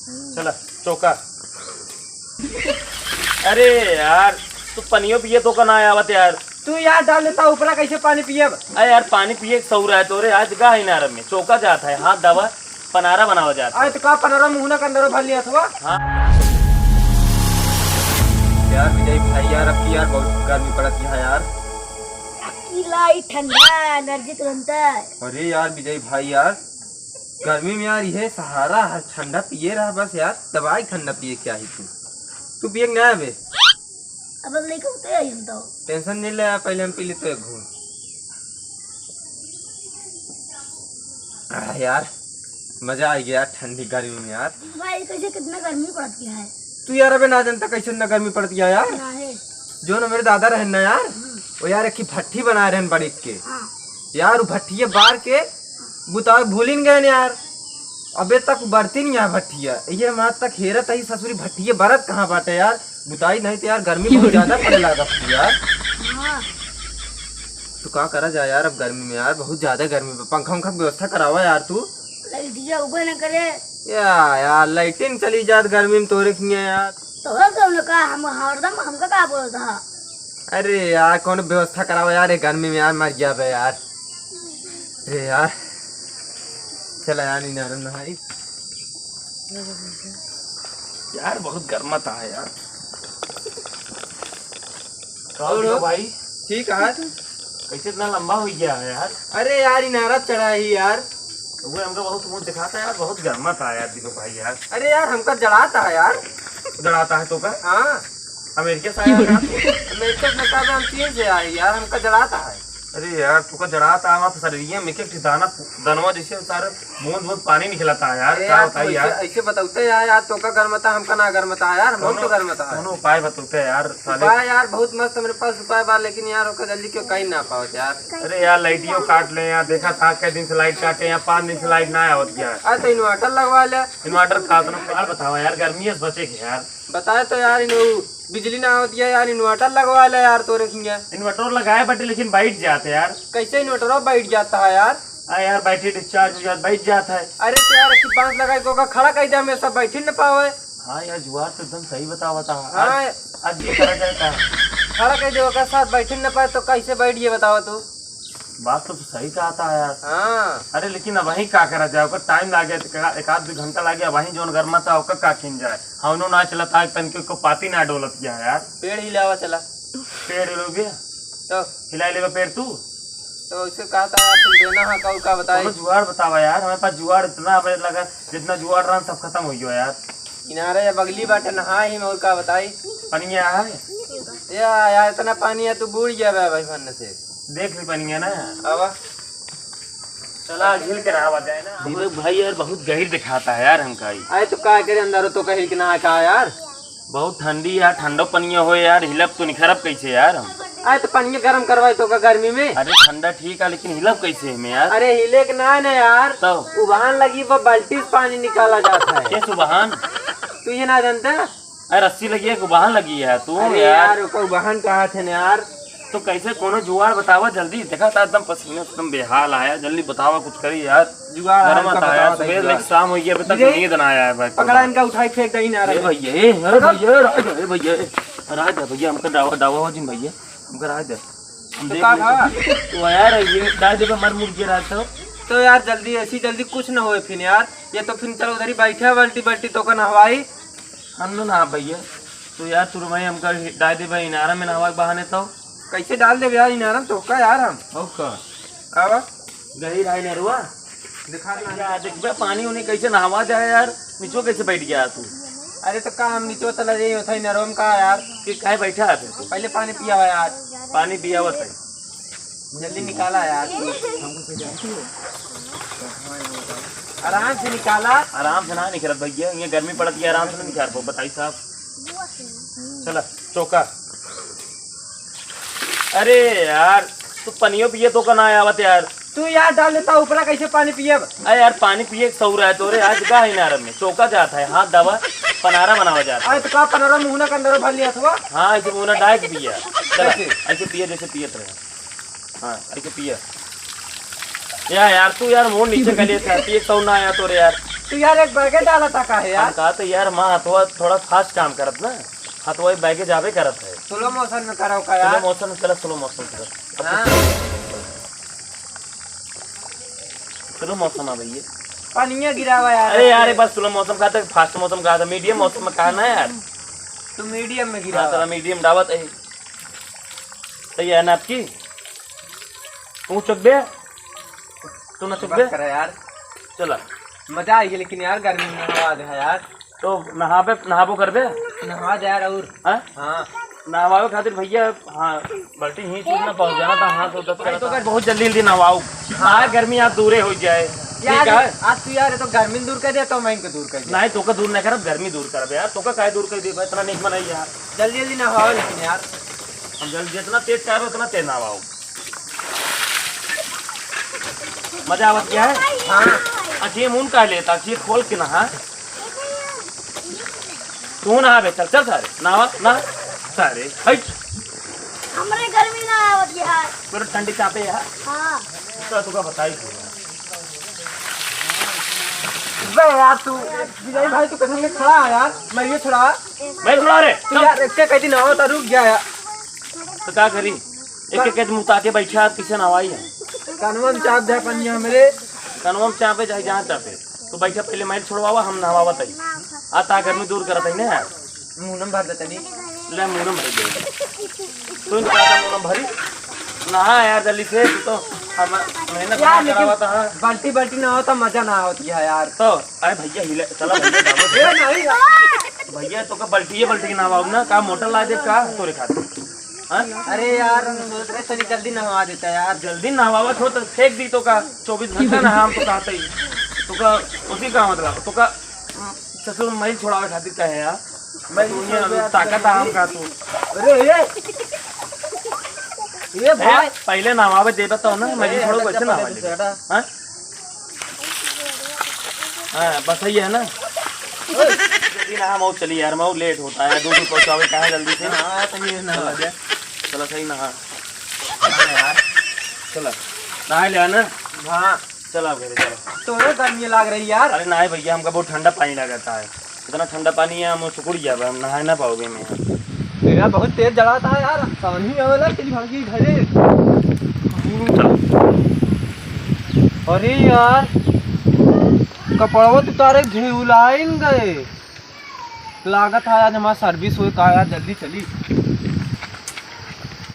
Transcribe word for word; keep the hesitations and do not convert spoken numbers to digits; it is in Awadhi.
चला, चौका। अरे यार, तू पनियो पिए तो का ना आवत यार। तू यार डाल देता ऊपरा, कैसे पानी पियब? अरे यार, पानी पिए के सौर है तोरे, आज का है इनारम में चौका जात है, हाथ दबा, पनारा बनावा जात है। अरे तो का पनारा मुहना के अंदर भर लिया था? हाँ। यार विजय भाई यार, अब की यार बहुत गर्मी पड़त है यार। की लाई ठंडा एनर्जी तुरंत है। अरे यार विजय भाई यार, गर्मी में यार यह सहारा हर ठंडा पिए रहा बस यार, दवाई ठंडा पिए क्या ही तू। तू पिए के ना आवे? अब लइका उठे आई हम तो। टेंशन नहीं ले, पहले हम पी लेते एक घूंट। आह, यार, मजा आ गया यार ठंडी गर्मी में यार। भाई, कैसे कितना गर्मी पड़त गया है। तू यार अबे ना जानता कैसे इतना गर्मी पड़त गया यार। ना है। जो ना मेरे दादा रहन ना यार, हम्म। वो यार एक ही भट्ठी बना रहन बड़ी के। हाँ। यार, वो भट्ठिया बार के बुतावे भूलिन गए न यार। अबे तक बरती नहीं है भट्ठिया। ये हम आज तक हेरत ही ससुरी भट्ठिया बरत कहाँ बाटे यार। बुताई नहीं तो यार गर्मी बहुत ज्यादा पड़े लागत है यार। हाँ। तो का करा जाए यार अब गर्मी में यार, बहुत ज्यादा गर्मी में। पंखा उंखा की व्यवस्था करावा यार तू। लाइटिया उबे न करे। या यार, लाइटिन चली जात गर्मी में तोरे किया यार। तो हो कौन का, हम हरदम हमका का बोलता है? अरे यार, कौन व्यवस्था करावा यार, ये गर्मी में यार मर गया बे यार। अरे यार, चला यार, नहीं नरम नहाई। यार, बहुत गर्मत है यार। और और हो? भाई? ठीक है। कैसे इतना लंबा हो गया है यार? अरे यार, इनारा चढ़ा ही यार। वो हमका बहुत मुंह दिखाता है यार, बहुत गर्मत है यार, दीपक भाई यार। अरे यार, हमका जड़ाता है यार। जड़ाता है तो का? हाँ। अमेरिका से आया यार। अमेरिका से का, हम चीन से आए यार, हमका जड़ाता है। अरे यार, तू का जड़ाता है, हमारे शरीरिया में एक एक दाना, दनवा जैसे सारे बूंद बूंद पानी निकलता है यार, अरे क्या यार, बताइए तू यार। ऐसे, ऐसे बताउते यार, यार, तो का गर्मता, हमका ना गर्मता है यार, हम कौनो, तो गर्मता है। कौनो उपाय बताउते यार, साले। उपाय यार, बहुत मस्त मेरे पास उपाय बा, लेकिन यार, ओका जल्दी क्यों कहीं ना पावत यार। अरे यार, लाइटियो काट ले यार, देखा था, कई दिन से लाइट काटे यार, पाँच दिन से लाइट ना आवत यार। अरे, तो इन्वर्टर लगवा ले। इन्वर्टर का, तो यार, बतावा यार, गर्मी से बचे के यार। बताए तो यार, इन-, बिजली ना आवत है यार, इन्वर्टर लगवा ले यार तोरे खिंया। इन्वर्टर लगाए बाटे, लेकिन बैठ जाते यार। कैसे इन्वर्टर बैठ जाता है यार? आ यार, बैटरी डिस्चार्ज हो जात, बैठ जात है। अरे तो यार, एक बांस लगाई के ओका खड़ा कर दे, हमेशा बैठे न पावे। हाँ यार, जुआर तो एकदम सही बतावा था। हाँ। आज, आज ये करा जाए का? खड़ा कर दे ओका, साथ बैठे न पाए तो कैसे बैठ, ये बतावा तू? बात तो तू सही कहा था यार। हाँ। अरे लेकिन अबहीं का करा जाए, ओकर टाइम लागे, एक, एक आध दो घंटा लागे, अबहीं जौन गर्मत है, ओकर का किन जाए? हवनो ना चलत है, तनके को पाती ना डोलत गया यार। पेड़ हिलावा चला। पेड़ हिलो गया? तो? हिला लेबा पेड़ तू? तो इसे कहा था यार, तुम देना है, का, का बताई? कौनो जुआड़ बतावा यार, हमारे पास जुआड़ इतना, हमें लगा जितना जुआड़ रहा सब खत्म हो गया यार। किनारे या बगली बाटे, नहा ही में, और का बताई? पनिया है? या यार, इतना पानी है, तू बूड़ गया बे भाई, फन से। देख ली पनिया ना। आवा। चला, झील के नहावा जाए ना। अरे भाई यार, बहुत गहिर दिखाता है यार हमका ई। अरे तो का करे, अंदर तो कहिल के नहा का यार। बहुत ठंडी यार, ठंडो पनिया हो यार, हिलब तो निखरब कैसे यार हम? अरे तो पनिया गरम करवाई तो का गर्मी में? अरे ठंडा ठीक है, लेकिन हिलब कैसे हमें यार? अरे हिले के ना है ना यार। तो? उबान लगी, वो बाल्टी से पानी निकाला जाता है। कैसे उबान? तू ये ना जानता? अरे रस्सी लगी है, उबान लगी है तू अरे यार। यार, ओकर उबान कहा थे ना यार। तो कैसे कोनो जुआड़ बतावा जल्दी, देखा था एकदम पसीना एकदम बेहाल आया, जल्दी बतावा कुछ करी यार। जुआड़ गरम आता है यार, बतावा, सुबह जुआड़। लेके शाम हो गया, अभी तक ये नींद ना आया है भाई। पकड़ा इनका, उठाई फेंक दे इनारा ए में। भैया, ए, अरे पकड़। भैया, ए भैया, ए। अरे आ जा भैया, हमका डावा, डावा हो जिन भैया, हमका आ जा। हम तो देख का लेते भा? हैं। तो यार, ये डाल दे, हमारे मुर्गे रहता हो। तो यार जल्दी, ऐसी जल्दी कुछ ना होए फिर यार, ये तो फिर चलो उधर ही बैठे बाल्टी बाल्टी तो का नहवाई। हम ना ना भैया, तो यार तू भाई हमका डाल दे भाई इनारा में नहवा के बहाने तो। कैसे डाल दे यार इनारा में तो का यार हम? और का? का बा? गहिर आई नरवा। दिखा दे। या, देख बे, पानी उनी कैसे नहावा जाए यार, नीचो कैसे बैठ गया तू? अरे तो का हम नीचो चला जाइए, उठाई नरवा में का यार? कि काहे बैठा है फिर तू? पहले पानी पिया हुआ यार। पानी पिया हुआ सही। जल्दी निकाला यार। आराम से निकाला। आराम से ना निकलत भैया, ये गर्मी पड़त है, आराम से ना निकाल पाओ, बताई साहब। चला, चौका। अरे यार, तू पनियो पिए तो का ना आवत यार। तू यार डाल देता ऊपरा, कैसे पानी पियब? अरे यार, पानी पिए के सौर है तोरे, आज का है इनारम में चौका जात है, हाथ दबा, पनारा बनावा जात है। अरे तो का पनारा मुहना के अंदर भर लिया था? हाँ, ऐसे मुहना डाल के पिया। चला, कैसे? ऐसे पिए जैसे पियत रहे। हाँ, ऐसे पिया। या यार, तू यार, मुंह नीचे कर लिया था, पिए तो ना आया तोरे यार। तू यार एक बैगे डाला था काहे हम यार? कहा तो यार, माँ हथवा थोड़ा fast काम करत ना, हथवा एक बैगे जाबे करत है। Slow motion में कराओ का slow यार? Motion चला, slow motion चला। अब हाँ। तो slow motion आ भैया। पनिया गिरावा यार। अरे यार, एक बार slow motion कहा था, fast motion कहा था, medium motion में कहा ना यार। तू medium में हाँ, गिरावा। चला medium डावत है। सही है ना आपकी? तू चुप बे। तू ना चुप बे। बस करा यार। चला। मजा आइगे लेकिन यार, गर्मी में नहवा दे है यार। तो नहाबे, नहाबो करबे? नहवा दे यार और। हाँ? हाँ। नहवावे खातिर भैया, हाँ, बाल्टी ही चूक ना पहुँच जाना था, हाँ, तो दस भाई, तो कर बहुत जल्दी जल्दी नहवाओ। हाँ। हाँ, गर्मी आज दूरे हो जाए। यार, ठीक है? आज तू यार, ये तो गर्मी दूर कर दिया, तो मैं इनको दूर कर दिया। नहीं, तोका दूर नहीं करब, गर्मी दूर करबे यार, तोका काहे दूर कर दिया, इतना नहीं बनाई यार। जल्दी जल्दी नहवाओ लेकिन यार। हम जल्दी, जितना तेज चाहे उतना तेज नहवाओ। मजा आवत क्या है? हाँ। अखिए मुन का लेता, अखिए खोल के नहा। तू नहा बे, चल, चल सारे, नहावा, नहा। सारे, हट। हमरे गर्मी ना आवत यार। तोरे ठंडी चापे यार। हाँ। तो तुका बताई क्यों? बे यार तू, विजय भाई तू कसम से खड़ा है यार, मैं ये छुड़ा। मैं छुड़ा रे, तू चल। यार, एक के कहती ना हो तो रुक गया यार। तो का करी? एक एक के मुँह ताके बैठा, पीछे ना आई है। कानवा में चाप दे अपन ये हमरे। कानवा में चापे, चाहे जहाँ चापे। तू बैठा, पहले मैं छुड़वावा, हम नहवावा तई। आ ता गर्मी दूर करत है ना यार। मुँह में भर दे तनी। ले, मुँह में भर दे। तू इनका मुँह में भरी। नहा यार जल्दी से, तू तो हम मेहनत यार, ना लेकिन करावा था। बाल्टी, बाल्टी ना हो तो मजा ना आवत है यार। तो, अरे भैया, हिले, चला भैया, बाबा। ए, नहीं यार। भैया, तोका बाल्टी, ये बाल्टी के नहवाओ ना, का मोटर ला दे का तोरे खातिर? हाँ? अरे यार, हम सोच रहे तनी जल्दी नहवा देता यार। जल्दी नहवावत हो तो फेंक दी तोका, चौबीस घंटा नहा हम तो कहते ही। तोका उसी का मतलब, तोका, हम्म, ससुर मैल छोड़ावे खातिर कहे यार। मैल तू ये छोड़ावे ताकत खातिर। आम का तू। अरे ये, ये ए, भाई। पहले नहवावे देबा तो ना, मैल अरे, छोड़ो हटा, कैसे चप्पल नहवा दे दे? दूसरा हटा। हाँ? हाँ, बस यही है ना। जल्दी ना, हम और चली यार, मैं और लेट होता है, दूध पहुँचावे कहाँ जल्दी से। हाँ, तो ये ना हो जाए। चला सही ना, हाँ। हाँ यार। चला, नहा ले ना। हाँ। चला घरे, चला। तोरे गर्मी लाग रही यार। अरे नहीं भैया, हमका बहुत ठंडा पानी लगता है, इतना ठंडा पानी है, हम सुकुड़ जाबे, हम नहाए ना पाओगे में। तेरा बहुत तेज जलाता है यार, पानी आवेला तेरी भागी घरे। अरे यार, कपड़वा तो तारे झिउलाइन गए। लागत है आज हमार service होए का यार, जल्दी चली।